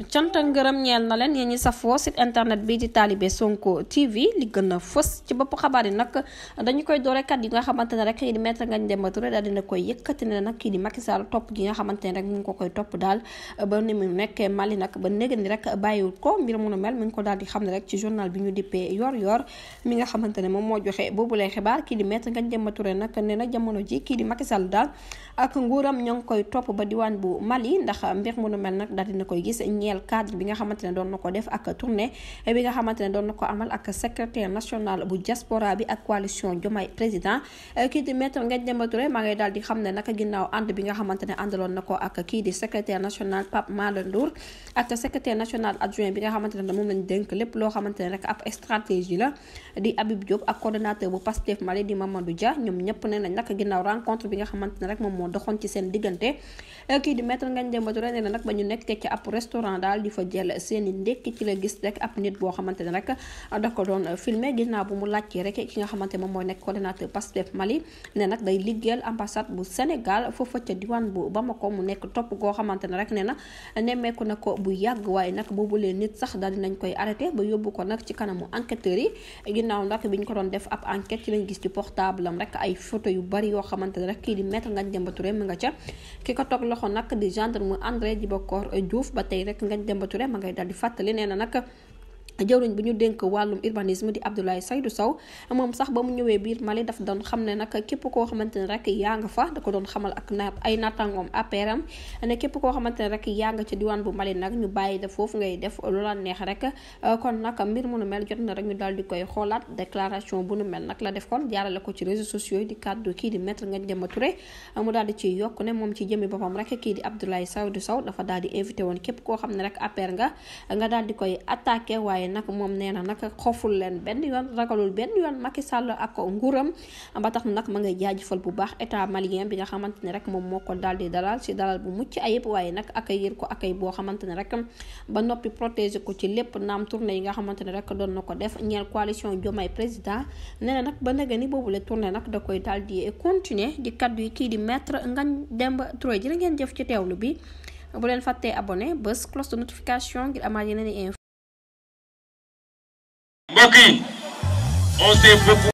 cant ak ngërëm ñeel na leen yéen ñi safoo site internet bi di Talibé Sonko TV li gën a fës ci bopp xabaar yi nag dañu koy doore kat yi nga xamante ne rek kii di Maître Ngagne Demba Touré daal dina koy yëkkati ne nag kii di Macky Sall topp gi nga xamante ne rek mu ngi ko koy topp daal ba ni mu nekkee Mali nag ba néega ni rek bàyyiwul ko mbir mu nu mel mi ngi ko daal di xam ne rek ci journal bi ñu dippee yor mi nga xamante ne moom moo joxe boobu lay xibaar kii di Maître Ngagne Demba Touré nag nee na jamono ji kii di Macky Sall daal ak nguuram ñoo ngi koy topp ba diwaan bu Mali ndax mbir mu nu mel nag daal dina koy gis ñeel cadre bi nga xamante ne doon na ko def ak tournée bi nga xamante ne doon na ko amal ak secrétaire national bu diaspora bi ak coalition Diomaye président kii di Maître Ngagne Demba Touré maa ngay daal di xam ne naka ginnaaw ànd bi nga xamante ne àndaloon na ko ak kii di secrétaire national Pape Malick Ndour ak secrétaire national adjoint bi nga xamante ne moom lañ dénk lépp loo xamante ne rek ab stratégie la di Habib Diop ak coordonnateur bu Pastef Mali di Mamadou Dia ñoom ñëpp ne nañ naka ginnaaw rencontre bi nga xamante ne rek moom moo doxoon ci seen diggante kii di Maître Ngagne Demba Touré nee na nag ba ñu nekkee ci ab restaurant daal di fa jël seeni ndekki ci la gis rek ab nit boo xamante ne rek da ko doon filmé ginnaaw bu mu laajtee rek ki nga xamante moom mooy nekk coordonnateur Pastef Mali ne nag day liggéeyal ambassade bu Sénégal foofa ca diwaan bu Bamako mu nekk topp goo xamante ne rek nee na nemmeeku na ko bu yàgg waaye nag boobulee nit sax daal dinañ koy arrêté ba yóbbu ko nag ci kanamu enquêteurs yi ginnaaw nag bi ñu ko doon def ab enquête ci lañ gis ci portable am rek ay photo yu bari yoo xamante ne rek kii di Maître Ngagne Demba Touré mu nga ca ki ko toog loxo nag di gendarme André Dibakor Diouf ba tey rek Ngagne Demba Touré ma ngay dal di fàttali nee na nag jëwriñ bi ñu dénk wàllum urbanisme di Abdoulaye Seydou Sow moom sax ba mu ñëwee biir Mali daf doon xam ne nag képp koo xamante ne rek yaa nga fa da ko doon xamal ak ay naataangoom apéram ne képp koo xamante ne rek yaa nga ci diwaan bu Mali nag ñu bàyyi def foofu ngay def lu la neex rek kon nag mbir mu nu mel jot na rek ñu daal di koy xoolaat déclaration bu nu mel nag la def kon jaarale ko ci réseaux sociaux yi di kàddu kii di Maître Ngagne Demba Touré mu daal di ci yokk ne moom ci jëmi boppam rek kii di Abdoulaye Seydou Sow dafa daal di invité woon képp koo xam ne rek apér nga daal di koy attaqué waaye nag moom nee na nag xoful leen benn yoon ragalul benn yoon Macky Sall ak nguuram ba tax nag ma ngay jaajëfal bu baax état malien bi nga xamante ne rek moom moo ko daal di dalal ci dalal bu mucc ayib waaye nag accueillir ko accueil boo xamante ne rek ba noppi protéger ko ci lépp naam tournée yi nga xamante ne rek doon na ko def ñeel coalition Diomaye président nee na nag ba nega ni boobu la tournée nag da koy daal di continuer di kaddu yi kii di Maître Ngagne Demba Touré jërë ngeen jëf ci teewlu bi bu leen fàttee abonné bës cloche de notification ngir amaat yeneen i info. Mbokk yi on s'est beaucoup